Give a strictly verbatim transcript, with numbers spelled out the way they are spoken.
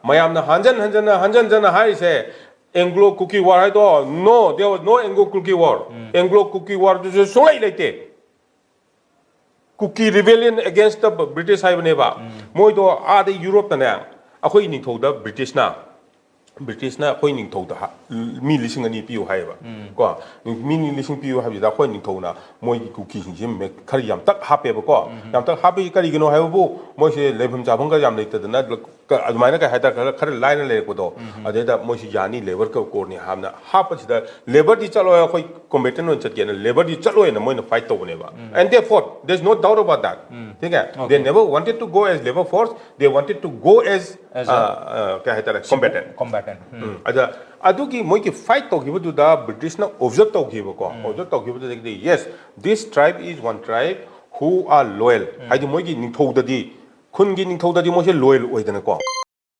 ꯃꯌꯥꯝꯅ ꯍꯟꯖꯟ ꯍꯟꯖꯟꯅ ꯍꯟꯖꯟ ꯍꯟꯖꯟꯅ ꯍꯥꯏꯔꯤꯁꯦ, Anglo Kuki War ꯍꯥꯏꯗꯣ, no, there was no Anglo Kuki War. Anglo Kuki War ꯗꯨꯁꯨ ꯁꯨꯡꯂꯩ ꯂꯩꯇꯦ. Kuki Rebellion Against the British ꯍꯥꯏꯕꯅꯦꯕ. ꯃꯣꯏꯗꯣ ꯑꯥꯗ ꯌꯨꯔꯣꯞꯇꯅꯦ, ꯑꯩꯈꯣꯏ ꯅꯤꯡꯊꯧꯗ ꯕ꯭ꯔꯤꯇꯤꯁꯅ ꯕ꯭ꯔꯤꯇꯤꯁꯅ ꯑꯩꯈꯣꯏ ꯅꯤꯡꯊꯧꯗ ꯍꯥ- ꯃꯤ ꯂꯤꯁꯤꯡ ꯑꯅꯤ ꯄꯤꯌꯨ ꯍꯥꯏꯌꯦꯕ꯫ ꯀꯣ, ꯃꯤ ꯂꯤꯁꯤꯡ ꯄꯤꯌꯨ ꯍꯥꯏꯕꯁꯤꯗ ꯑꯩꯈꯣꯏ ꯅꯤꯡꯊꯧꯅ ꯃꯣꯏꯒꯤ ꯀꯨꯀꯤꯁꯤꯡꯁꯤ ꯃꯦ- ꯈꯔ ꯌꯥꯝꯇꯛ ꯍꯥꯞꯄꯦꯕꯀꯣ꯫ ꯌꯥꯝꯇꯛ ꯍꯥꯞꯄꯤꯁꯤ ꯀꯔꯤꯒꯤꯅꯣ ꯍꯥꯏꯕꯕꯨ, ꯃꯣꯏꯁꯦ ꯂꯩꯐꯝ ꯆꯥꯐꯝꯒ ꯌꯥꯝ ꯂꯩꯇꯗꯅ ꯀ- ꯑꯗꯨꯃꯥꯏꯅ ꯀꯩ ꯍꯥꯏꯇꯥꯔꯦ, ꯈꯔ ꯈꯔ ꯂꯥꯏꯅ ꯂꯩꯔꯛꯄꯗꯣ꯫ ꯑꯗꯩꯗ ꯃꯣꯏꯁꯤ ꯌꯥꯅꯤ, ꯂꯦꯕꯔ ꯀꯣꯔꯅꯤ ꯍꯥꯏꯅ ꯍꯥꯞꯄꯁꯤꯗ, ꯂꯦꯕꯔꯗꯤ ꯆꯠꯂꯣꯏ, ꯑꯩꯈꯣꯏ ꯀꯣꯝꯕꯦꯇꯦꯟ ꯑꯣꯏꯅ ꯆꯠꯀꯦꯅ ꯂꯦꯕꯔꯗꯤ ꯆꯠꯂꯣꯏꯅ ꯃꯣꯏꯅ ꯐꯥꯏꯠ ꯇꯧꯕꯅꯦꯕ꯫ And they fought, there is no doubt about that. ठीक है? They never wanted to go as labor force, they wanted to go as, As uh, a uh, ꯀꯩ ꯍꯥꯏꯇꯥꯔꯦ, ꯀꯣꯝꯕꯦꯇꯦꯟ꯫ Combatant. ꯎꯝ, ꯑꯗ ꯑꯗꯨꯒꯤ ꯃꯣꯏꯒꯤ ꯐꯥꯏꯠ ꯇꯧꯈꯤꯕꯗꯨꯗ ꯕ꯭ꯔꯤꯇꯤꯁꯅ ꯑꯣꯕꯖꯔꯞ ꯇꯧꯈꯤꯕꯀꯣ꯫ ꯑꯣꯕꯖꯔꯞ ꯇꯧꯈꯤꯕꯗꯨꯗꯒꯤꯗꯤ, yes, this tribe is one tribe who are loyal. ꯍꯥꯏꯗꯤ ꯃꯣꯏꯒꯤ ꯅꯤꯡꯊꯧꯗꯗꯤ, ꯈꯨꯟꯒꯤ ꯅꯤꯡꯊꯧꯗꯗꯤ ꯃꯣꯏꯁꯦ ꯂꯣꯌꯦꯜ ꯑꯣꯏꯗꯅꯀꯣ꯫